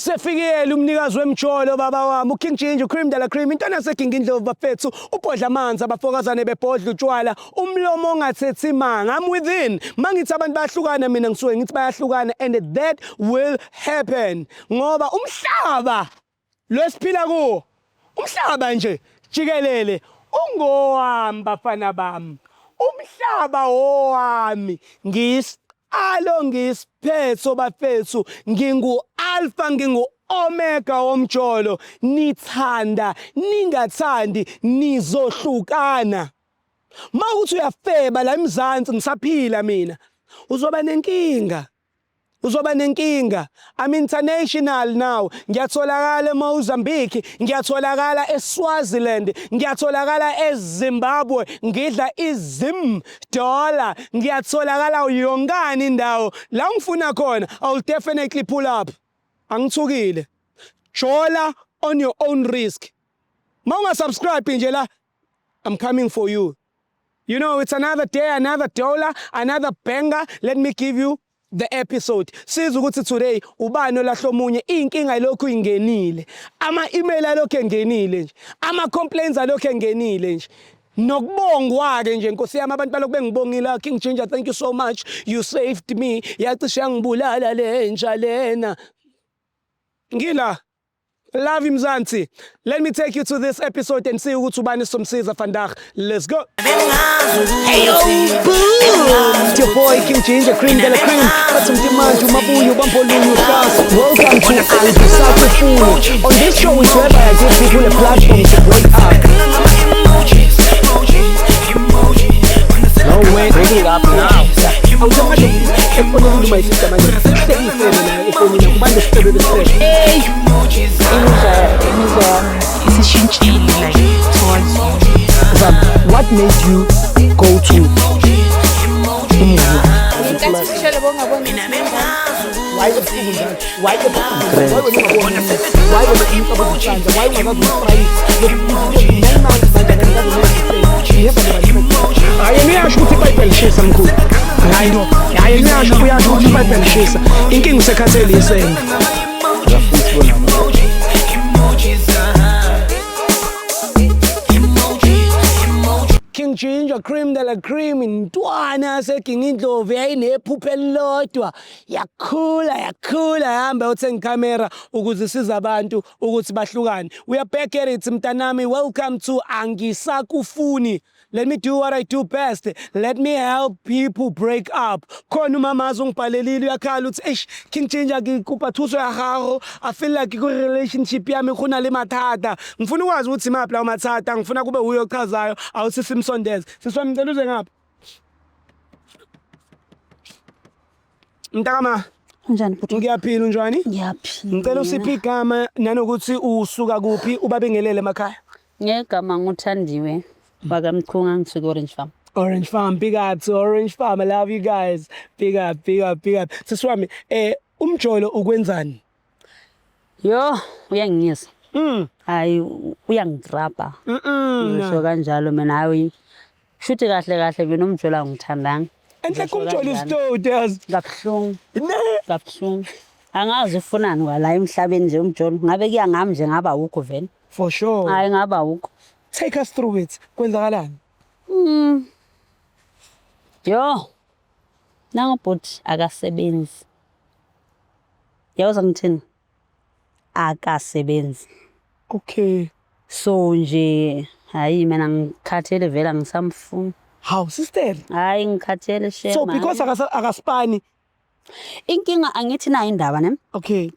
Usefikile umnikazi wemjolo baba wami uKing Ginger Cream de la Cream intwana yaseGinga Indlovu bafethu ubhodla amanzi abafokazane bebhodla utshwala umlomo ongathethi manga. I'm within. Mangithi abantu bayahlukana, mina ngisuke ngithi bayahlukana, and that will happen ngoba umhlaba lo esiphila kuwo, umhlaba nje jikelele, ungowami bafana bami. Umhlaba owami, ngiyisiqalo, ngiyisiphetho bafethu, ngingu-alpha, ngingu-omega womjolo. Nithanda ningathandi, nizohlukana. Ma ukuthi uyafeba la eMzansi ngisaphila mina, uzoba nenkinga, uzoba nenkinga. I'm international now. Ngiyatholakala eMozambique, ngiyatholakala eSwaziland, ngiyatholakala eZimbabwe, ngidla iZim dollar, ngiyatholakala yonkana indawo la ngifuna khona. I will definitely pull up. Angithukile. Jola on your own risk. Ma ungasubscribe nje la, I'm coming for you. You know, it's another day, another dollar, another banger. Let me give you the episode. Sizwe ukuthi today ubani olahla omunye. Inkinga ilokhu ingenile. Ama-email alokhu engenile nje. Ama-complaints alokhu engenile nje. Nokubongwa ke nje, Nkosi yami, abantu balokhu bengibongile. "King Ginger, thank you so much. You saved me. Yacishe yangibulala le nja lena." Ngila. Love Mzansi. Let me take you to this episode and see ukuthi ubani somsiza vandag. Let's go. Hey yo, boom! It's your boy King Ginger Cream de la Cream. Bathi mtimanje umabuyo bambolunye uhlasa. Welcome to Angisakufuni. On this show is whereby I give people a platform to break up. No way, bring it up now. Awuthi efonini, my sister, manje sekuyifebe nayo efonini kubantu isifebe besifebe. Hey, Imizwa yami isishintshile, like, towards you. Zam, what made you go to umuzi? Ngenkathi ushele bongaboni. Why ebusuku njalo? Why ebusuku? Why wena ungaboni umuntu? Why wena umuntu abozisandla? Why ungakazi umfrayisi? 9 months manje akakazi. You have never. Hayi, yena uyasho ukuthi iBhayibheli lishisa, mkhulu. Hayi no, hayi, yena uyasho ukuthi iBhayibheli lishisa. Inkinga usekhathele isende. Ngiyafisa ukubona. King Ginger Cream de la Cream, intwana yaseGinga Indlovu, yayinephupho elilodwa, yakhula, yakhula, yahamba yothenga ikhamera ukuze isize abantu ukuthi bahlukane. We are back at it, mntanami. Welcome to Angisakufuni. Let me do what I do best. Let me help people break up. Khona umama ungibhalelile, uyakhala uthi, "Eish, King Ginger, ke kopa thuso ya gago. I feel like ku relationship yami go na le mathata." Ngifuna ukwazi ukuthi imaphi lawo mathata, ngifuna kube uyo ochazayo. Awuthi simsondeze. Sisi wami, ngicela uze ngapha. Mntakama. Unjani, bhuti? Ngiyaphila, unjani? Ngiyaphila. Ngicela usiphe igama nanokuthi usuka kuphi, ubabingelele emakhaya. Ngegama nguThandiwe wakaMkhunga, ngisuka Orange Farm. Orange Farm, big up to Orange Farm. I love you guys. Big up, big up, big up. Sisi wami, umjolo ukwenzani? Yo, uyanginyisa. Hayi, uyangigrabha. Ngisho kanjalo mina, hayi. Shuthi kahle kahle mina umjolo angithandanga. Enhle Ngisho kumjolo kanjalo. isitoti yazi. Kabuhlungu, Ne. kabuhlungu. Angazi ufunani kwala emhlabeni nje umjolo. Ngabe kuya ngami nje ngaba awukho vele. For sure. Hayi, ngaba awukho. Take us through it. Kwenzakalani? Yo. Nangu bhuti akasebenzi. Yawuza ngithini? Akasebenzi. So nje hayi, mina ngikhathele vele, angisamfuni. How, sister? Hayi, ngikhathele shame. So because akaspani. Inkinga angithi nayo indaba ne.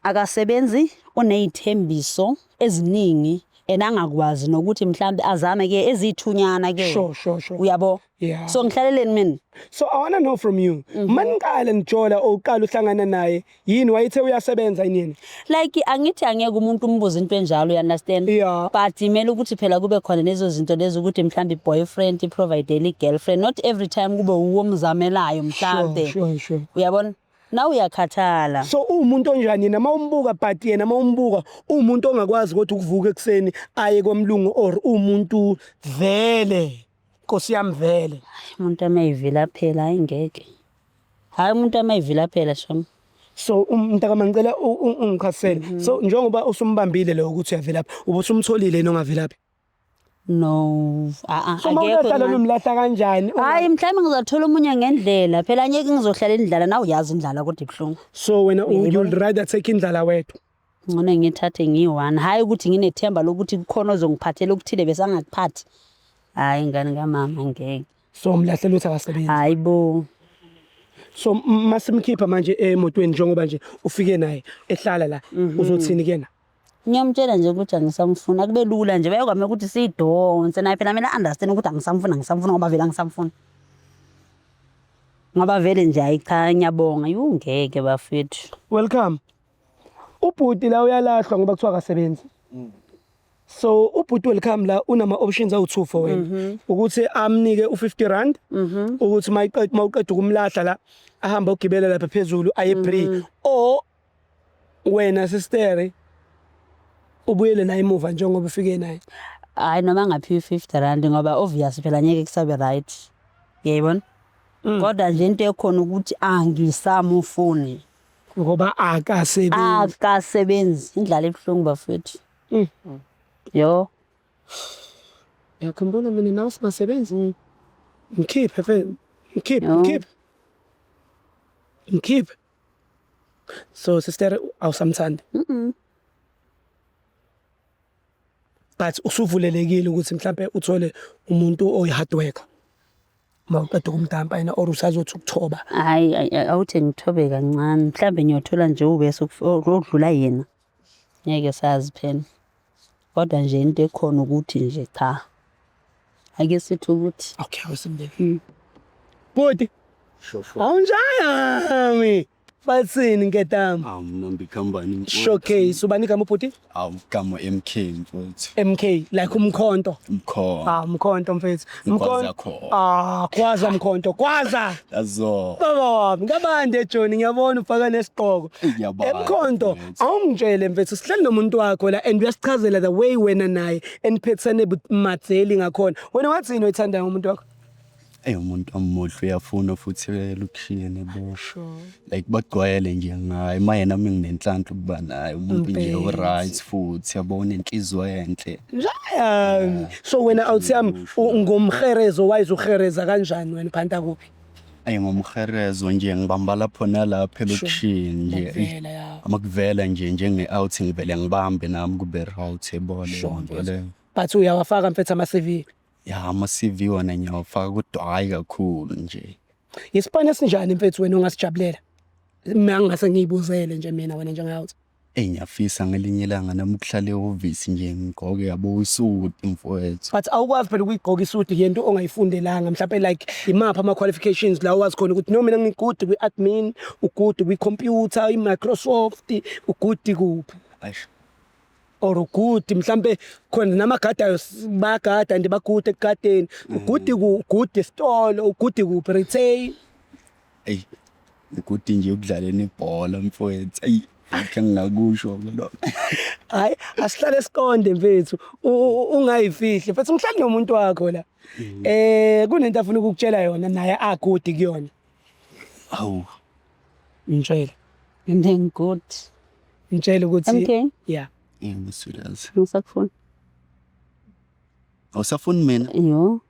Akasebenzi, unezithembiso eziningi and angakwazi nokuthi mhlambe azame ke ezithunyana ke. Sure, sure, sure. Uyabo? Yeah. So ngihlaleleni mina? So I want to know from you. Maniqala nijola or uqala uhlangana naye, yini wayethe uyasebenza yini yena? Like, angithi angeke umuntu umbuze into enjalo, you understand? Yeah. But imele ukuthi phela kube khona lezo zinto lezo ukuthi mhlambe i-boyfriend i-provide i-girlfriend, not every time kube uwo omzamelayo mhlambe. Sure. Uyabona, na uyakhathala. So uwumuntu onjani yena mawumbuka? But yena mawumbuka, uwumuntu ongakwazi kodwa ukuvuka ekuseni aye kwamlungu, or uwumuntu vele, Nkosi yami, vele? Umuntu amayivila phela, hayi ngeke, hayi, umuntu amayivila phela sham. So mntakama, ngicela ungichasisele. So njengoba usumbambile lo ukuthi uyavelaphi, ubusumtholile yini ongavelaphi? No, a-a. So uma Akekho ulahla lona, ngani. umlahla kanjani? Hayi, mhlawumbe ngizothola omunye ngendlela phela. Angeke ngizohlala indlala, nawe uyazi indlala kodwa ibuhlungu. So wena you'll rather take indlala wedwa? Ngcono ngithathe ngiyi-one, hhayi ukuthi nginethemba lokuthi kukhona ozongiphathela okuthile bese angakuphathi. Hhayi, ngane kamama, ngeke. So umlahlela ukuthi akasebenzi? Hayi bo. So masimkhipha manje emotweni, njengoba nje ufike naye ehlala la, uzothini kuyena? Ngiyamtshela nje ukuthi angisamfuni, akube lula nje. Bayokwame ukuthi siyidonse naye phela, kumele understand ukuthi angisamfuni, angisamfuni ngoba vele angisamfuni, ngoba vele nje, hayi cha, ngiyabonga. Yu, ngeke bafethu. Welcome. Ubhuti la uyalahlwa ngoba kuthiwa akasebenzi. So ubhuti Welcome la unama options awu2 for wena, ukuthi amnike u50 rand, ukuthi mayiqeda, mawuqeda ukumlahla la, ahambe ogibela lapha phezulu aye free, or wena sister ubuyele naye emuva njengoba ufike naye. Hhayi, noma ngaphiwa i-R50, ngoba obvious phela ngeke kusabe right, uyayibona, kodwa nje into ekhona ukuthi angisamufuni. Ngoba akasebenzi. Akasebenzi. Indlala ebuhlungu bafethu. Yo. Uyakhumbula mina nawe singasebenzi. Ngikhiphe fe, ngikhiphe. Yo. Ngikhiphe, ngikhiphe. So sister, awusamthandi? But usuvulelekile ukuthi mhlambe uthole umuntu oyi-hard worker mawuqeda ukumdampa yena, or usazothi ukuthoba? Hhayi, awuthi ngithobe kancane, mhlawumbe ngiyothola nje ubese okudlula yena, ngeke sazi phela. Kodwa nje into ekhona ukuthi nje cha, ake sithi ukuthi Okay, awusimndeni bhuti. Awunjani, bathini nketami? Awu, mnambi khambani, mfowethu. Showcase ubani igama ubhuti? Awu, gama MK, mfowethu. MK, like umkhonto? Mkhonto. Ah, umkhonto mfethu. Ngikwaza khona. Ah, kwaza mkhonto, kwaza. Yazo. Baba wami, ngabande Johnny, ngiyabona ufaka nesigqoko. Ngiyabona, Emkhonto, mfethu. awungitshele mfethu, sihleli nomuntu wakho la and uyasichazela the way wena naye eniphethene madzeli ngakhona. Wena wathini oyithandayo ngomuntu wakho? Ey, umuntu omuhle, uyafuna futhi elokishini bo. Like bagcwele nje ngaye. Ma yena minginenhlanhla ukuba naye, umuntu nje Mfethu. o-right futhi yabona inhliziyo enhle. Njayami. So wena awuthiyami ngomherezo, wayizuhereza kanjani wena, phanta kuphi? Ey, ngomherezo nje ngibamba lapho nalapho elokishini nje. Makuvela, ya. Amakuvela nje njenge-outing, ngivele ngibambe nami kube right, yebo leyo nto leyo. But uyawafaka mfethu ama CV? Ya, ama-CV wona ngiyawafaka kodwa hhayi kakhulu nje. Isipani esinjani mfethu wena ongasijabulela? Mina ngingase ngiyibuzele nje mina, wena njengawuthi. Eyi, ngiyafisa ngelinye ilanga nami ukuhlala ehhovisi nje, ngigqoke yabo isuti, mfowethu. But awukwazi phela ukuyigqoka isuti yento ongayifundelanga. Mhlawumbe like imaphi ama-qualifications la owazi khona ukuthi no, mina ngi-good kwi-admin, u-good kwi-computer, i-Microsoft, u-good kuphi? Eish. Or u-good mhlambe khona namagadayo, bayagada and ba-good ekugadeni. U-good ku good esitolo, u-good kuphi, retail? Eyi, ngi-good nje ekudlaleni ibhola, mfowethu. Eyi, lokho engingakusho lokho. Hayi, asihlale siqonde mfethu, ungayifihli mfethu, ngihlali nomuntu wakho la. Kunento afuna ukukutshela yona naye a-good kuyona. Hawu. Ngitshele. And then good. Ngitshele ukuthi MK. Yeah. Yebo, serious. Ngisakufuna. Awusafuni mina? Yo.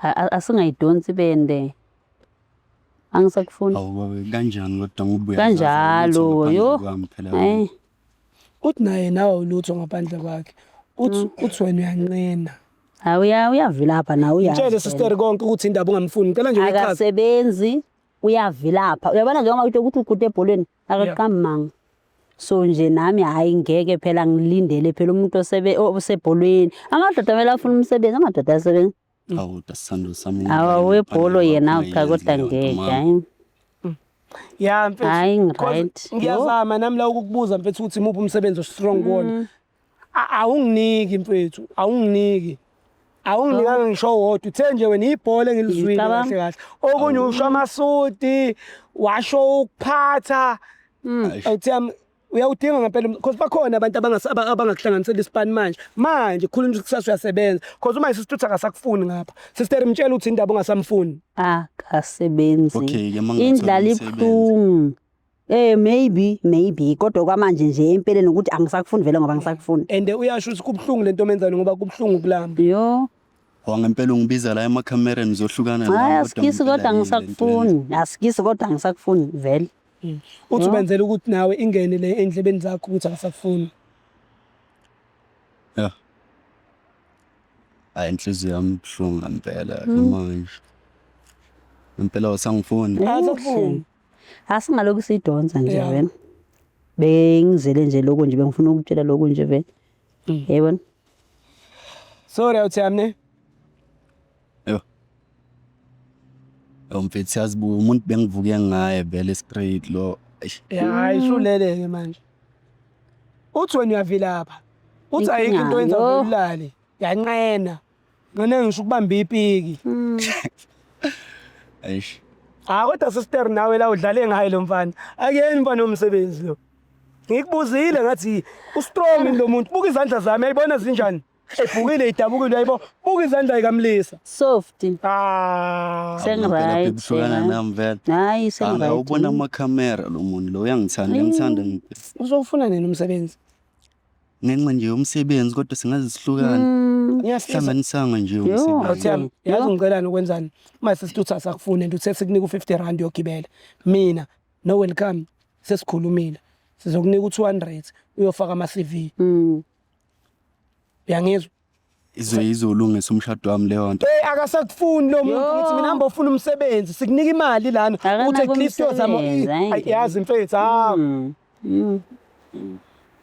Asingayidonsi bende. Angisakufuni. Hawu babe, kanjani kodwa, ngoba Kanjalo, yo. Kwami phela. Hayi. Uthi naye nawe ulutho ngaphandle kwakhe. Uthi wena uyanqena. Hayi, uyavilapha nawe, uyazi. Ngitshele sister konke ukuthi indaba ungamfuni. Ngicela nje uyichaze. Akasebenzi, uyavilapha. Uyabona njengoba uthi u-good ebholweni, akaqambi manga. So nje nami hayi, ngeke phela ngilindele phela umuntu osebholweni. Amadoda kumele afune umsebenzi, amadoda asebenza. Hawu, dasithando sami. Awa, webholo yena cha, kodwa ngeke, hayi. Ya mfethu. Hayi, Cause ngi-right. ngiyazama nami la ukukubuza mfethu ukuthi imuphi umsebenzi o-strong kuwona. Awunginiki mfethu, awunginiki. Awunginikanga ngisho wodwa. Uthe nje wena ibhola engilizwile Ngicabanga. kahle kahle. Okunye usho amasuti, washo ukuphatha. Awuthi yami uyawudinga ngempela, because bakhona abantu abangakuhlanganisela isipani manje. Manje khuluma ukuthi kusasa uyasebenza, because uma isister uthi akasakufuni ngapha. Sister, mtshela ukuthi indaba ungasamfuni. Akasebenzi. Okay, ke mangingathola Indlala umsebenzi. ibuhlungu. Maybe maybe, kodwa kwamanje nje empeleni ukuthi angisakufuni vele, ngoba angisakufuni. And uyasho ukuthi kubuhlungu lento omenzayo, ngoba kubuhlungu kulamba. Yo. Wa ngempela ungibiza la emakhamereni, uzohlukana nami, Hayi, kodwa asikisi, ngempela kodwa yini lento angisakufuni, asikisi, kodwa angisakufuni vele. Uthi ubenzela ukuthi nawe ingene le endlebeni zakho ukuthi akasakufuni. Ya. Hayi, inhliziyo yami ibuhlungu ngempela manje. Ngempela awusangifuni. Akasakufuni. Asingalokhu siyidonsa nje. Wena, bengizele nje lokho nje, bengifuna ukutshela lokho nje vele, yayibona. Sorry, awuthi yami ne. Yo. Yo mfethu, yazi bu umuntu bengivuke ngaye vele straight lo. Eish. Ya, hayi, usulele-ke manje. Uthi wena uyavilapha. Uthi ayikho into oyenza. Inkinga, yo. Ulale. Yanqena. Ngane ngisho ukubamba ipiki. Eish. Ah, kodwa sister, nawe la udlale ngaye lo mfana. Akuyena umfana womsebenzi lo. Ngikubuzile ngathi ustrong lo muntu. Buka izandla zami, ayibona zinjani? Ebhukile, idabukile, ayibo. Buka izandla zikamlisa. Soft. Ah. Sengi-right. Uhlukana nami vele. Hayi, sengi-right. Angawubona amakhamera lo muntu lo, uyangithanda, uyangithanda ngempela. Uzofuna nini umsebenzi? Ngenxa nje yomsebenzi, kodwa singaze sihlukane. Ngiyafisa. Hlanganisanga nje Yo. umsebenzi. Awuthi yami, yazi ngicelani ukwenzani? My sister uthi asakufuni and uthe sikunika u-50 rand yogibela. Mina no welcome, sesikhulumile. Sizokunika u-200 uyofaka ama-CV. Uyangizwa? Izolungisa umshado wami leyo nto. Hey, akasakufuni lo muntu, ngithi mina hamba ufuna umsebenzi, sikunika imali lana. Akanako Uthi at least uyozama. umsebenzi, hhayi. Ayi, yazi mfethu, ha.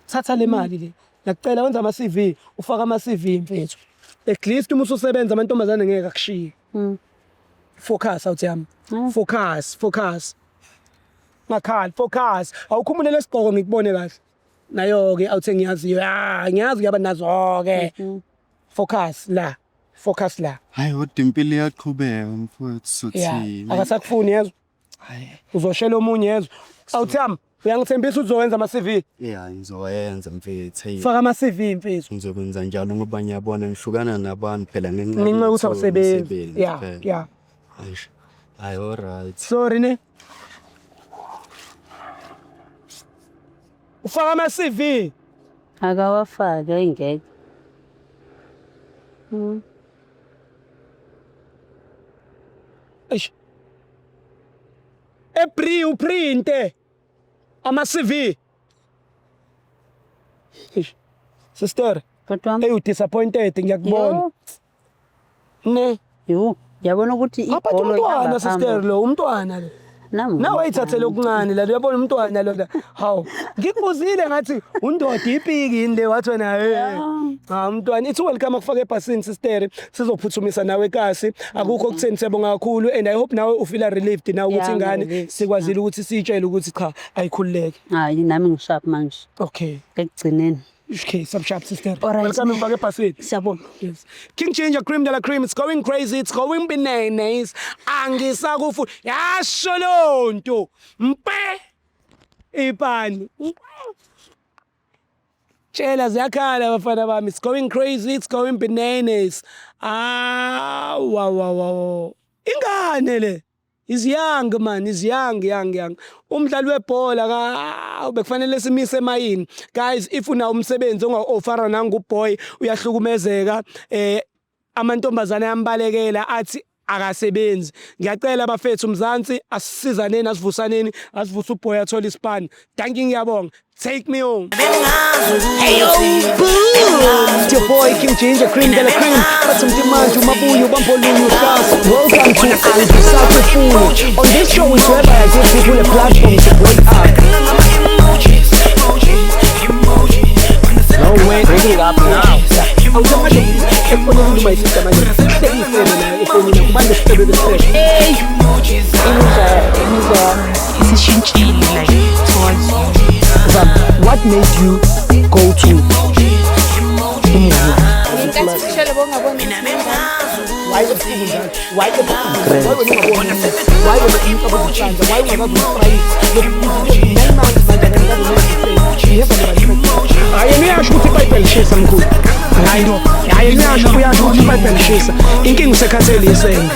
Thatha le mali le. Ngiyacela wenza ama-CV, ufaka ama-CV mfethu. At least uma ususebenza amantombazane ngeke akushiye. Focus, awuthi yami. Focus, focus. Ngakhali, focus. Awukhumule lesigqoko ngikubone kahle. Nayo ke awuthe ngiyaziyo. Ah, ngiyazi kuyaba nazo ke. Focus la. Focus la. Hayi, kodwa impilo iyaqhubeka mfowethu, Yeah, sothini. akasakufuni, yezwa. Hayi. Uzoshela omunye, yezwa. Awuthi yami, uyangithembisa ukuthi uzowenza ama-CV. Yeah, ngizowenza mfethu. Hey. Faka ama-CV mfethu. Ngizokwenza njalo ngoba ngiyabona ngihlukana nabantu phela ngenxa Ngenxa yokuthi awusebenzi. umsebenzi phela. Eish. Hayi, all right. Sorry ne. Ufaka ama-CV. Akawafake, ingeke. Eish. Ebri uprinte ama-CV. Eish. Sister, Bhuti wami. Hey, udisappointed, ngiyakubona. Yo. Ne. Yo, ngiyabona ukuthi Aphatha ibhola umntwana ihamba sister phambili. lo, umntwana lo. Namu. Nawe ayithathele okuncane la, uyabona umntwana lo la. Hawu, ngikubuzile ngathi undoda ipiki yini le, wathi wena hey. Ah, umntwana, ithi welcome akufake ebhasini sister, sizophuthumisa nawe kasi. Akukho kutheni, siyabonga kakhulu and I hope nawe ufeel relieved now ukuthi Yeah, ingane relieved. sikwazile ukuthi siyitshele ukuthi cha, ayikhululeke. Hayi, nami ngisharp manje. Okay. Ekugcineni. Okay, sub sharp sister. Alright. Welcome ngifake ebhasini. Siyabonga. Yes. King Ginger, cream de la cream, it's going crazy, it's going bananas. Angisakufu. Yasho lonto. Mpe. Ipani. Tshela ziyakhala bafana bami. It's going crazy, it's going bananas. Ah, wow wow wow. Ingane le. Is young man, is young, young, young. Umdlali webhola ka bekufanele simise emayini. Guys, if una umsebenzi onga-offera nangu boy, uyahlukumezeka, amantombazane ayambalekela, athi akasebenzi. Ngiyacela bafethu Mzansi, asisizaneni, asivusaneni, asivuse uboy athole isipani. Thank you, ngiyabonga. Take me home. Hey yo, boom! It's your boy King Ginger, cream de la cream. Bathi mntimanje umabuyo bambolunye uhlasa. Welcome to Angisakufuni. On this show is whereby I give people a platform to break up. No way. Bring it up now. Awuthi manje efonini my sister manje. Sengifele nayo efonini kubantu sicebe besifebe. Imizwa yami isishintshile like towards you. Zam, what made you go to umuzi? Ngenkathi ushele bongaboni. Why ebusuku njalo? Why ebusuku? Why wena ungaboni? Why wena umuntu abozihlanza? Why ungakazi ukusprayisa? 9 months manje akakazi. Hayi, yena uyasho ukuthi iBhayibheli lishisa mkhulu. Hayi no. Hayi, yena uyasho ukuthi iBhayibheli lishisa. Inkinga usekhathele isende.